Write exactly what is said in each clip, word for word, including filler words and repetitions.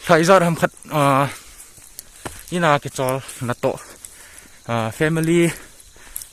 Lha ijat ham khat, ah, ina kichol natoh, ah, family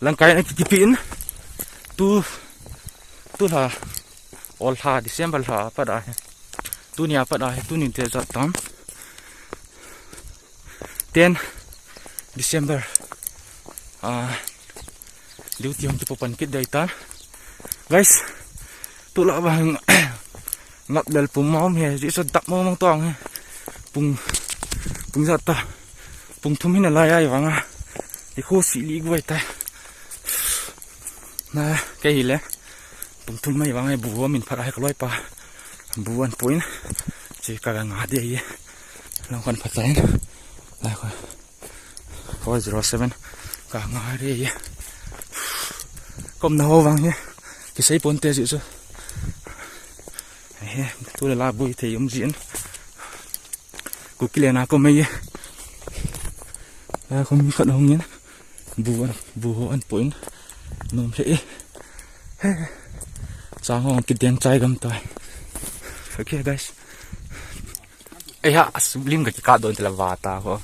lamkai na kikipi in tu, tu lha, ol lha December lha pat ahi. Tunia pat ahi, tunin te jat tam. Ten December, ah, duty hung kipopan kit dei tan. Guys, tulai vang ngap lel pum ma um he, ji so dap mo mong tong he. Pung, pung jat ta. Pung thum hin alai ai vang a. I khu si li guai ta. Na, kei hi le. Pung thum mai vang a bu min phat a he ka loi pa. Bu an puin. Chi ka ga nga de ye. Long kan phat ta in. Lai ko. Four zero seven. Ka nga re ye. Kom na ho vang ye. Kisei pon te ji so. He, tu le la bui te yum jin. Kuki le na ko mai ye. Ya ko mi khat hong in. Bu an, bu ho an puin. Nom le e. He. Chang hong kideng chai gam tai. Okay, guys. Ei ha, asublim ka kikap don tela vata ko.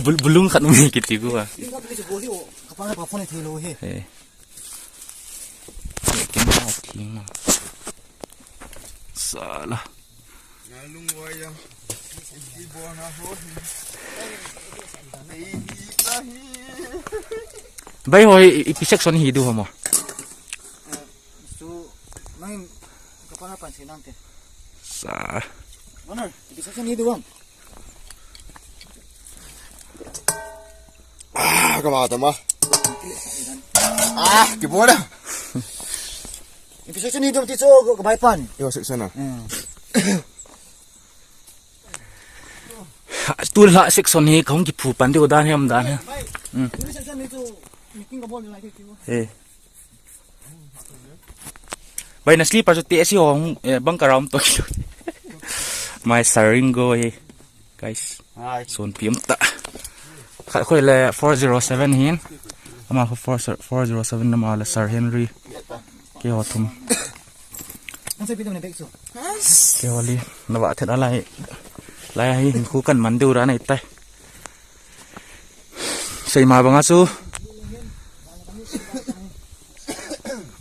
Bul-, bulung khat mi kiti ko. Ling ka pili chu go hi o. Ka pa na pa phone thei lo he. He. Kin ma thing ma. Sala. Bai ho, i, i, ipi section hi du ho mo? Su, nang, ka pa na pan si nang te. Sa. Mana, ipi section hi du bang? Ah, ka ma ta ma. Ah, ki bola. Ipi section hi du ti chu ka bai pan. Yo section na. Hmm. Tu la section hi kong ki phu pan diu dan hem dan he. Hmm. Ipi section hi chu meeting ka bol ni lai ti chu. He. Bai na slipper chu te si hong, eh, bang ka ram to. Mai saring go he. Guys. Hai. Son piam ta. Khat khoi le four zero seven hin. Ama ko four, four zero seven nama le Sir Henry. Ke ho thum. Ang sa pitam na bag so. Ke ho li. Na ba thet alai. Lai hi khu kan man deu ra nai tai. Sei ma banga chu.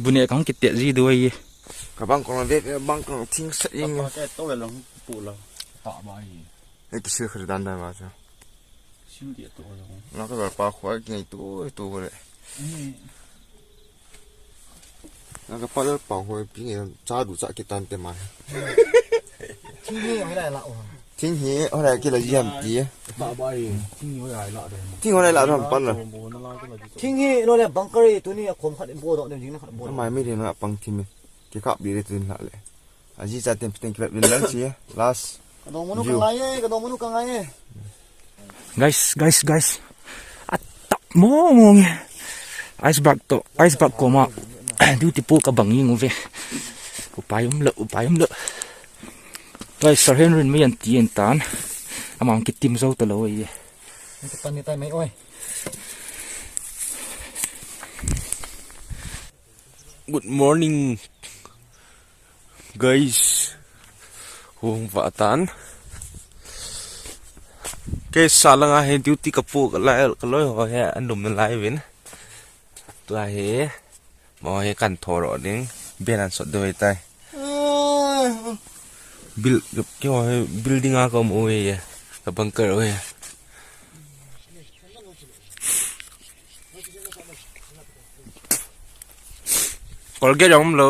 Bu ne kong kitet ji du ai. Ka bang kong ve, bang kong thing sa ing. Ka pa ke to ve long pu lo. Ta ba ai. Ei, ki sil khri dan dan ba cha. Sim dia to lo. Na ka pa khwa ki ngai to, to le. Ni. Na ka pa le pa ho pi ngai cha du cha ki tan te ma. Thing hi hoi lai la o. Thing hi hoi lai ki la yam ti. Ba ba ai. Thing hi hoi lai la de. Thing hoi lai la ram pan la. Thing hi lo le bunker tu ni a khom khat bo do ne jing na khat bo. Mai mi de na pang thim. Ki kap bi de tin la le. Aji cha tem tem ki la bin lang si. Last. Ka dong manu ka ngai e, ka dong manu ka ngai e. Guys, guys, guys. Atap mo mo nge. Ice bag to, ice bag ko ma. Duty po ka bang ing uve. Upai um lo, upai um lo. Guys, Sir Henry mi an ti en tan. Amang kitim zo to lo ye. Ni ta ni tai mai oi. Good morning. Guys, hung va tan. Ke sa langa he duty ka pu ka lai ka loi ho he anum na lai vin. Tua he mo he kan thoro ding ben an sot doi tai. Bil ke ho he building a ko mo he ka bunker he. Colgate jong um lo.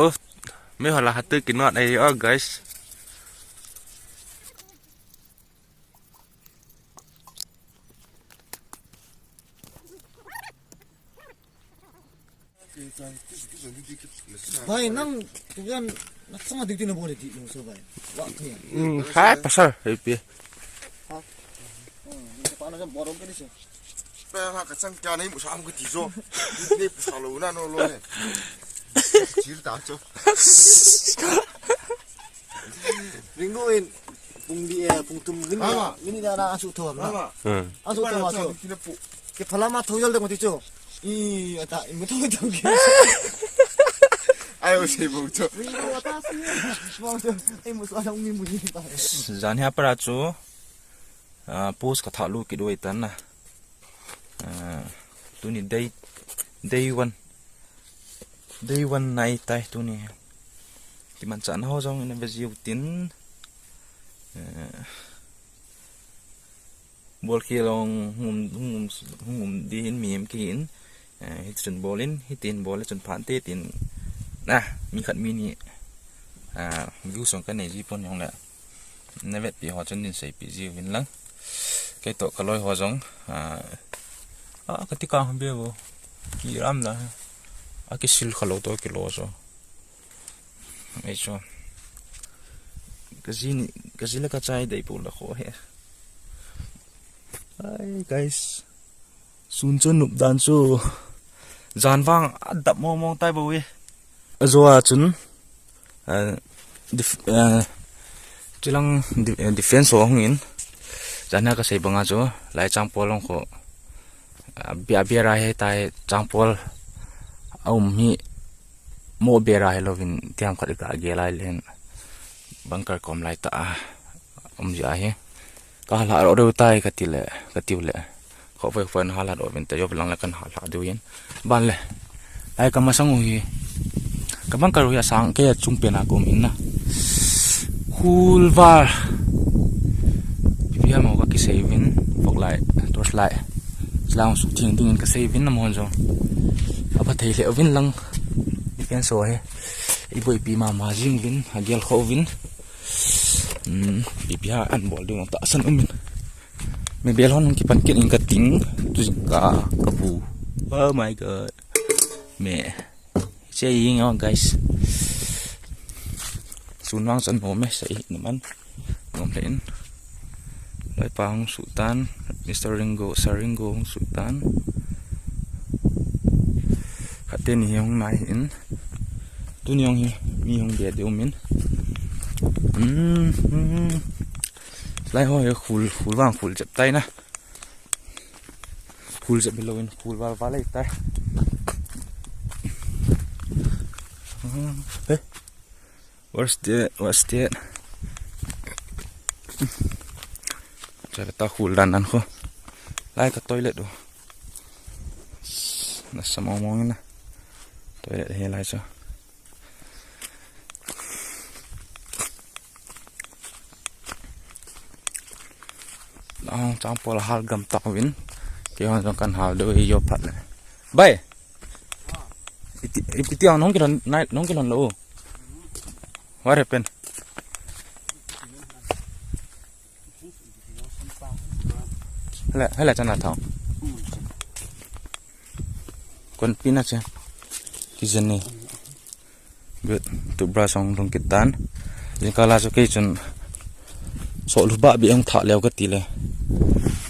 Mi hola hatu kinot ai o guys. Bai nang tuan na sanga ding tin na bol di lo so bai. Wa kaya. Hmm, hai pasal hai pi. Ha? Hmm, ni pa na jam borong ke di se. Pe ha ka chang kya nahi musa am ko ti jo. Ni pusa lo na no lo ne. Chir ta jo. Ringo in pung di eh pung tum gini. Mama. Gini na na asu thom na. Mama. Hmm. Asu thom asu. Kina pu. Ke phala ma thojal de ko ti chu. I ata i mu thojal ke. Ai, o sei bo chu. Ui, bo ta si. Bo chu. Ei, mu su a long mi mu ni ta. Jan hi a para chu. Ah, post ka thah lu kit uai tan na. Ah, tuni day, day one. Day one nai tai tuni. Kimanchahna ho jong ina ve jiu tin. Ah, bol khel hung um, hung um, hung um di hin mi em ki hin, eh, hichun bol in, hitin bol le chun phan te tin, na, mi khat mi ni, ah, view song ka nei ji pon jong le, na vetpi ho chun din seipi ji uvin lang. Kei toh ka loi ho jong, ah, ah, ka ti ka hon be bo, ki ram la, a ki sil kha lo to ki lo so. Ei chu. Ka ji ni, ka ji le ka chai dei pu la kho he. Hi, guys. Sun chu nup dan chu. Jan vang a dap mong mong tai bo e. A jo a chun, ah, def-, ah, chilang de-, eh, defense ho hung in. Jan a ka sei banga chu. Lai chang pol long kho. Ah, bia, bia ra he tai chang pol. A um hi. Mo bera hi lovin tiam khat ka ge lai len bunker kom lai ta a um ji a hi ka hala ro deu tai ka ti le ka tiu le kho voi voi na hala ro vin ta jo lang le kan hala deu yin ban le ai ka masang u hi ka bunker u hi a sang ke chung pe na ko min na khul var pi pi ha mo ka ki sei vin fok lai torch lai lang su thing ding in ka sei vin na mo jo a pa thei le vin lang Defense ho hi. I boipi mama jing uvin, a gel kho uvin. Hmm, ipi ipi ham an bol diu tahsan umin. Mi bel hon kipan kit in ka ting, tu jing ka, ka bu. Oh my God. Me. Che ying yo, guys. Sun vang chan mo me, sa i naman. Ngom le in. Loipa hung suh tan. Mister Ringo, Sir Ringo hung suh tan. Khat teni hi hung nai in. Tuni hung hi, mi hung be diu min. Hmm, hmm. Lai ho hi khul, khul vang khul jep tai na. Khul jep hi lo in, khul val val lai tai. Hmm, eh. What's that? What's that? Cha ta khul dan nan kho. Lai ka toilet u. Na sa mong mong na. Toilet hi lai cha. Ang chang pol hal gam tak vin. Kei hon jong kan hal do i jo phat le. Bai. Iti, iti ang nong kilon, nai, nong kilon lo. What happened? Hele, hele chana thau. Kon pina che. Ki jeni. But, toothbrush ong lhung kit tan. Jingkah la chu kei chun soh lu ba bi ong thah leo ka ti le.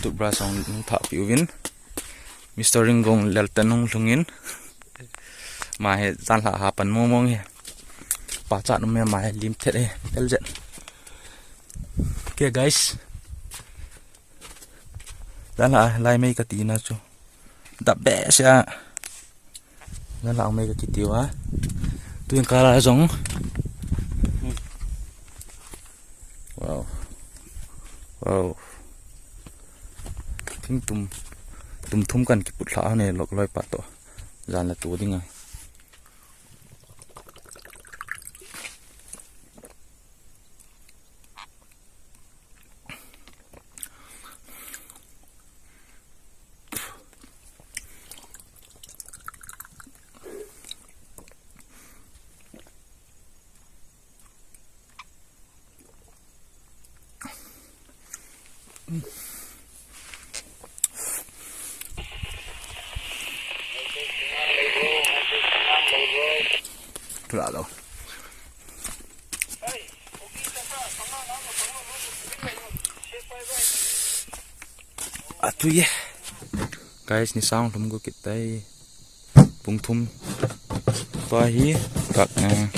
Toothbrush ong lhung thah pi uvin. Mister Ringo lel tan ong lhung in. Ma he jan la ha pan mong mong he. Pa cha nu me ma he lim thet he. Tel jet. Okay, guys. Jan la lai mei ka ti na chu. Dap be sia. Jan la mei ka kiti uva. Tu in kala jong. Wow. Wow. Thing tum, tum thum kan kiput lha ne lok loi pa to. Jan la tu ding a. Tula lo. Atu ye. Guys, ni sang thum ko kit tai. Pung thum. Tua hi ka, eh,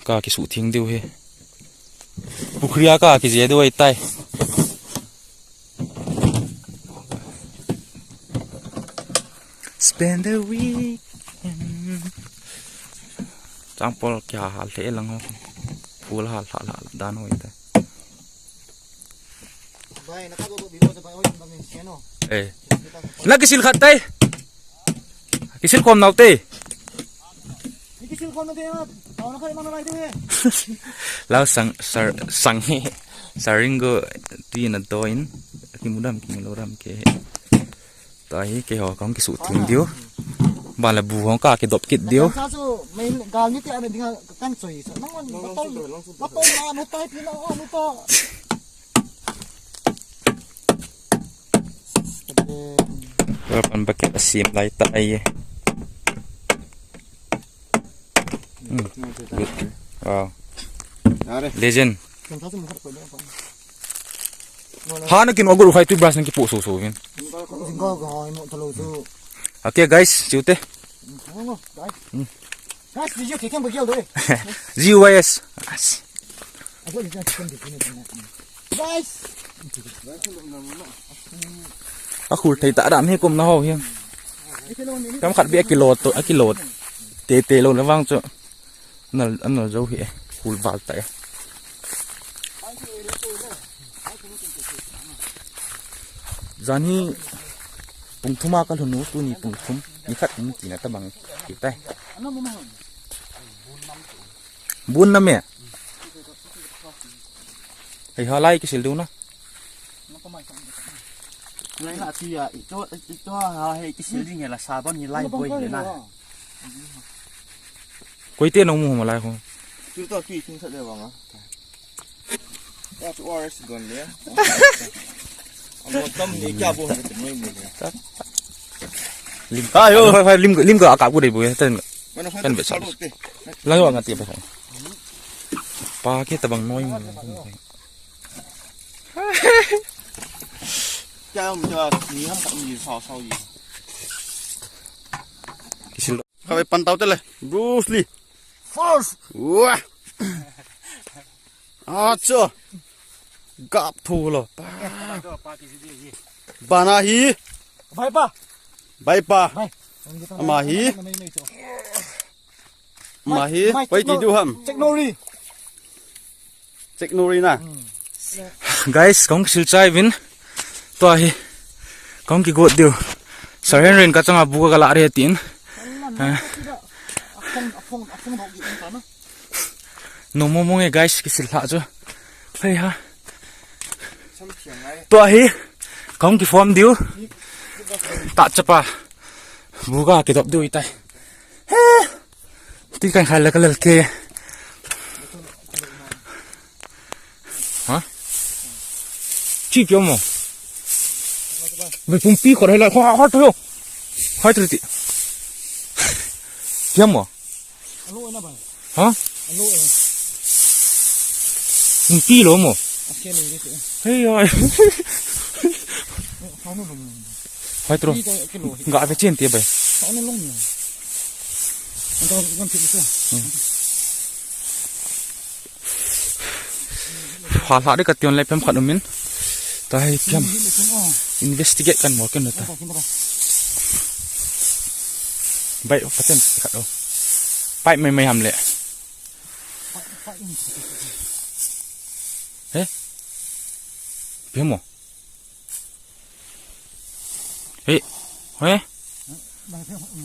ka kisuh theng diu hi. Pukhri a ka kije diu ahi tai. Spend the weekend. Changpol kia hal le lang ho. Phul hal hal hal dan ho ite. Bai, na ka do do video sa pa oi, ba min sian o. Eh. Na kisil khat tai. Kisil khom nau te. Ni kisil khom na te na. Tao na khai mana lai te. Lau sang sar sang he. Saringo ti na doin. Kimudam kimulodam ke. Tahi ke ho kong kisu thim diu. Bala bu hong ka kidop kit diu. Sa su mai gal ni te ana dinga kan soi. Sa nang wan botol. Botol na no tai pi na o no to. Pan bucket asim lai ta ai. Hmm. Good. Wow. Are. Legend. Ha na kin ogur khai tu brush na kipu so so vin. Jingga ga hai mo talo su. Okay guys, chiu te. Guys. Guys, video kikhen bagel do. G Y S. Guys. A khul thei ta dam he kum na ho hiam. Kam khat bi a kilo to, a kilo. Te te lo na vang chu. Nal, anal jo hi e. Khul val ta e. Jan hi pung thum a ka lhun u, tuni pung thum. Ni khat um tina ta bang ki tai. Bun na me. Hei ha lai kisil du na. Lai na ti ya, ito, ito ha hei kisil ding la sabon ni lai boi le na. Koi te nong mu ma lai ho. Tu to tu tu sa de bang a. Ya tu ores gon le. Amo tam ni kya bo ha te noi mu le. Lim ka yo. Lim, lim ka ka bu de bu ten. Kan be sa. Lai wa nga ti ba. Pa ke ta bang noi mu. Kya um ja ni ham ka um ji sao sao ji. Kisil. Khawi pan tau te le. Bruce Lee. Force. Wah. Acha. Gap thu lo. Pa. Bana hi. Bai pa. Bai pa. Bai. Ama hi. Ama hi. Bai, koi ti du ham. Check nori. Check nori na. Guys, kong sil chai vin. Tua hi. Kong ki got diu. Saren ren ka changa bu ka la re tin. Ha. Nung mong mong e guys, kisil hla chu. Hei ha. Tua hi. Kong ki form diu. Ta chapa. Bu ka kidop diu itai. He. Ti kan khai la ka lal ke. Ha? Chi pia mo. Ve pumpi khor hai la. Khor, khor tu yo. Hai tu ti. Pia mo. Alo na ba. Ha? Alo eh. Pumpi lo mo. Asia ni ke. Hei ai. Khanu lo mo. Hai tro. Ga ve chen te bai. Hal ha de ka tion le pem khat umin. Ta hai pem. Investigate kan mo ken ta. Bai paten khat o. Pai mai mai ham le. He? Pem mo. He, he.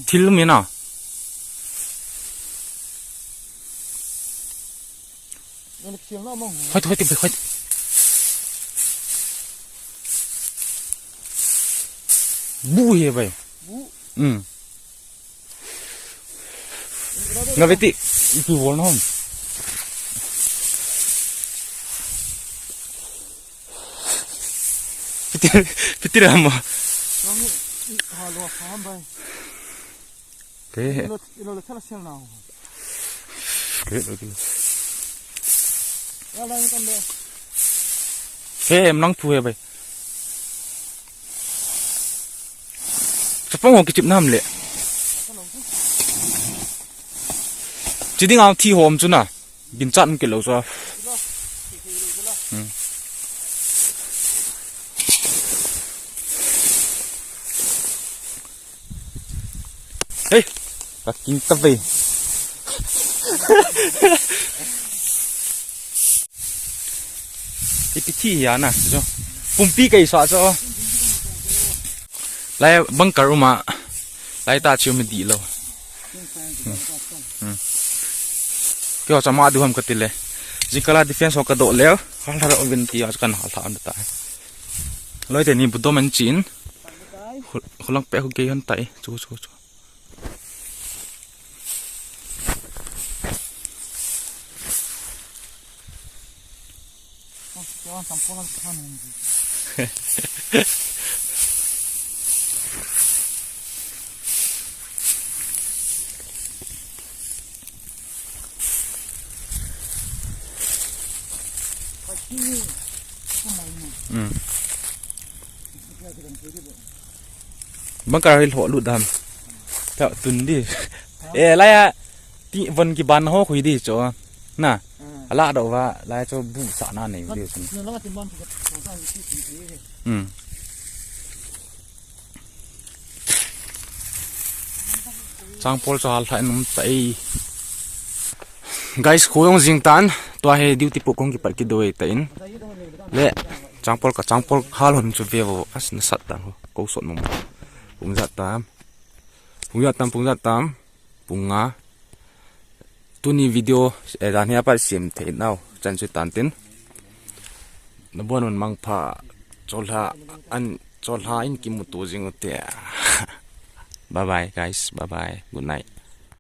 Thil mi na. Hoi, hoi, hoi. Bu hi bai. Bu. Hmm. Nga veti, ipi bol na hom. Piti, piti ra ma. Nang i, i, ha lo ha bai. Te. Ilo, ilo le thala sel na ho. Ke lo ke. Ya la kan de. He, em nang pu he bai. Chapang ho kichip nam le. Chi ding ang thi hom chu na. Bin chat ke lo sa. Hmm. Hey, ka king ta ve. Ipi thi hi ana, so. Pumpi kei sa so. Lai bunker uma. Lai ta chiu mi di lo. Hmm. Hmm. Kio chama du ham ka ti le. Jingkah la defense ho ka do le. Hal thar ovin ti a kan hal tha an ta. Loi te ni bu do man chin. Khu-, khulang pe khu ke han tai. Chu, chu, chu. Hmm. Bunker hi lhoh lut dam. Tha tun di. Eh, lai a ti von ki ban ho khui di cho. Na. Ala do va lai cho bu sa na nei di. Hmm. Changpol chu hal tha in um ta e. Guys, kho jong jing tan, tua hi duty po kong kipat kit doi ta in. Le, changpol ka changpol hal hon chu ve vo, as na sat tan ho, ko sot mong. Pung jat tam. Pung jat tam, pung jat tam. Pung nga. Tuni video, eh, dan hi apat sim thei nau, chan chu tan tin. Na bon un mang pha, chol ha, an, chol ha in kimuto jing u te. Bye bye, guys. Bye bye. Good night.